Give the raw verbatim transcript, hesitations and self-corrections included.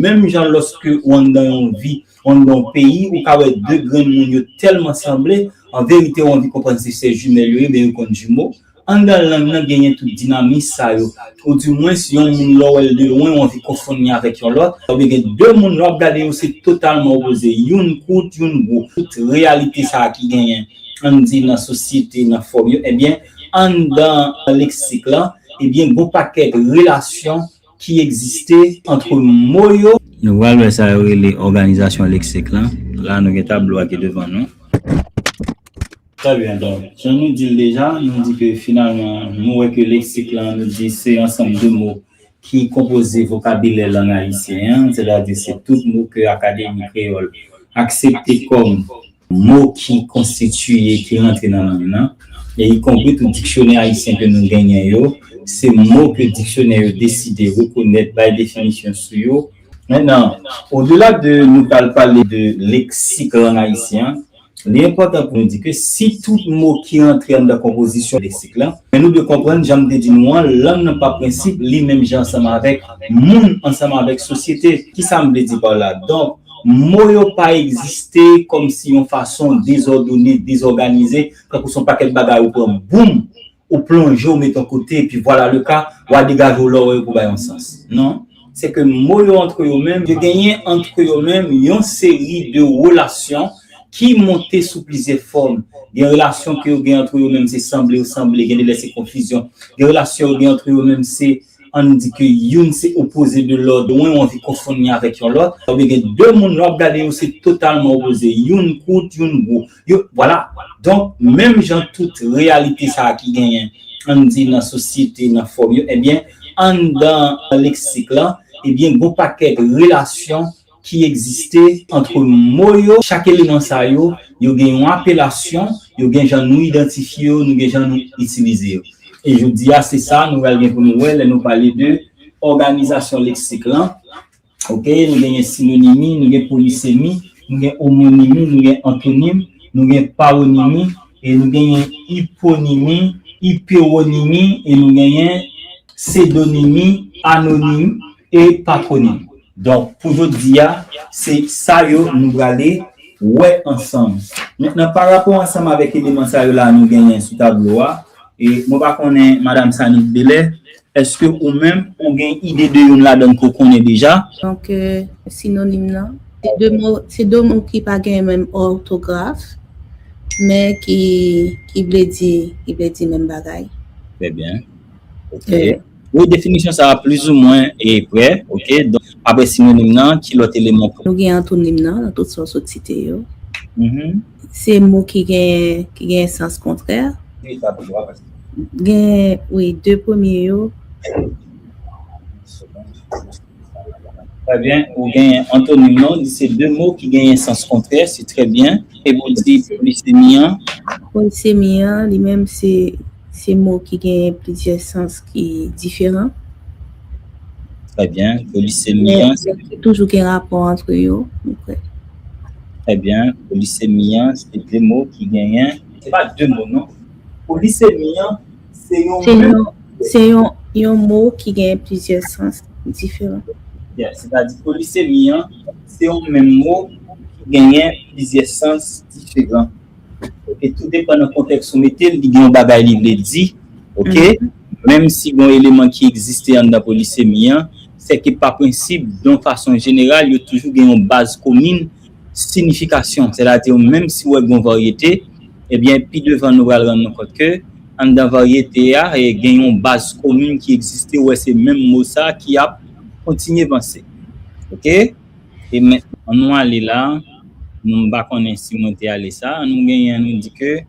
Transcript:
Menm jan lòske ou anndan yon vi, ou anndan yon peyi, ou ka wè de grenn moun yo tèlman sanble, an verite ou anvi konprann se sè jimèl yo ye, men yo konn jimo. Anndan lang nan genyen tout dinamis sa yo. Ou di mwens yon moun lè w wè l de lwen, ou anvi konfonn li avèk yon lòt. Oubyen gen de moun lè w ap gade yo se totalman opoze. Youn kout, youn gwo. Tout reyalite sa a ki genyen, ann di nan sosyete, nan fòm yo, ebyen, anndan leksik lan, ebyen, gon pakèt relasyon ki egziste ant mo yo. Nou pral wè sa yo rele òganizasyon leksik lan. La, nou gen tablo a ki devan nou. Trè byen, donk, jan nou di l deja, nou di ke finalman, nou wè ke leksik lan, nou di se ansanm de mo ki konpoze vokabilè lang ayisyen an, sètadi se tout mo ke Akademi Kreyòl aksepte kòm mo ki konstitiye, ki rantre nan lang nan, e ikonpri tout diksyonè ayisyen ke nou genyen yo, se mo ke diksyonè yo deside rekonèt, bay definisyon sou yo. Mentnan, odela de nou pral pale de leksik lang ayisyen an, li enpòtan pou nou di ke si tout mo ki rantre anndan konpozisyon leksik lan, men nou dwe konprann, jan m te di nou an, lang nan pa prensip, li menm jan ansanm avèk moun, ansanm avèk sosyete. Kisa m vle di pa la? Donk, mo yo pa egziste kòmsi yon fason dezòdone, dezòganize, tankou se yon pakèt bagay ou pran, boum, ou plonje, ou mete yon kote, epi vwala le ka, w a degaje w lè w wè yo pou bay yon sans. Non. Se ke mo yo antre yo menm, yo genyen antre yo menm yon seri de relasyon ki monte sou plizyè fòm. Gen relasyon ke yo gen antre yo menm, se sanble yo sanble, gen de lè se konfizyon. Gen relasyon yo gen antre yo menm, se, ann di ke youn se opoze de lòt, mwen ou anvi konfonn li avèk yon lòt. Oubyen gen de moun lè w ap gade yo se totalman opoze. Youn kout, youn gwo. Yo, vwala. Donk, menm jan tout reyalite sa a ki genyen, ann di nan sosyete, nan fòm yo, ebyen, anndan leksik lan, ebyen, gon pakèt relasyon ki egziste ant mo yo. Chak eleman sa yo, yo gen yon apelasyon, yo gen jan nou idantifye yo, nou gen jan nou itilize yo. E jodi a, se sa nou pral gen pou nou wè lè nou pale de òganizasyon leksik lan. Ok, nou genyen sinonimi, nou gen polisemi, nou gen omonimi, nou gen antonim, nou gen pawonimi, e nou genyen iponimi, ipewonimi, e nou genyen sedonimi, anonim, e patwonim. Donk, pou jodi a, se sa yo nou prale wè ansanm. Mentnan, pa rapò ansanm avèk eleman sa yo la nou genyen sou tablo a, e mwen pa konnen, Madanm Sanit Belè, èske ou menm, ou gen ide de youn ladan l ke w konnen deja? Donk, euh, sinonim nan, se de mo, se de mo ki pa gen menm òtograf, men ki, ki vle di, ki vle di menm bagay. Trè byen. Ok. Euh, Wi, definisyon sa a plizoumwen e prè, ok. Donk, apre sinonim nan, ki lòt eleman? Nou gen antonim nan, nan tout sa w sot site yo. Mhm. Se mo ki gen, ki gen sans kontrè. Wi, sa pou dwa, paske gen, wi, de premye yo. Trè byen, ou gen antonim nan, se de mo ki genyen sans kontrè, se trè byen. E pou di polisemi an? Polisemi an, li menm, se, se mo ki genyen plizyè sans ki diferan. Trè byen, polisemi an. Men yo toujou gen rapò antre yo, m kwè. Trè byen, polisemi an, se de mo ki genyen, se pa de mo, non. Polisemi an, se yon, se menm yon, se yon, yon mo ki gen plizyè sans diferan. Yeah, sètadi polisemi an, se yon menm mo ki genyen plizyè sans diferan. Ok, tou depann nan kontèks ou mete l, li gen yon bagay li vle di. Ok? Mhm. Menm si gen yon eleman ki egziste anndan polisemi an, sèke pa prensip, de yon fason jeneral, yo toujou gen yon baz komin siyifikasyon. Sètadi, menm si w wè gen yon varyete, ebyen, pi devan nou pral rann nou kont ke anndan varyete a, e gen yon baz komin ki egziste, ou wè se menm mo sa ki ap kontinye vanse. Ok? E men, ann nou ale la, nou, m pa konnen si mwen te ale sa, ann nou genyen, nou di ke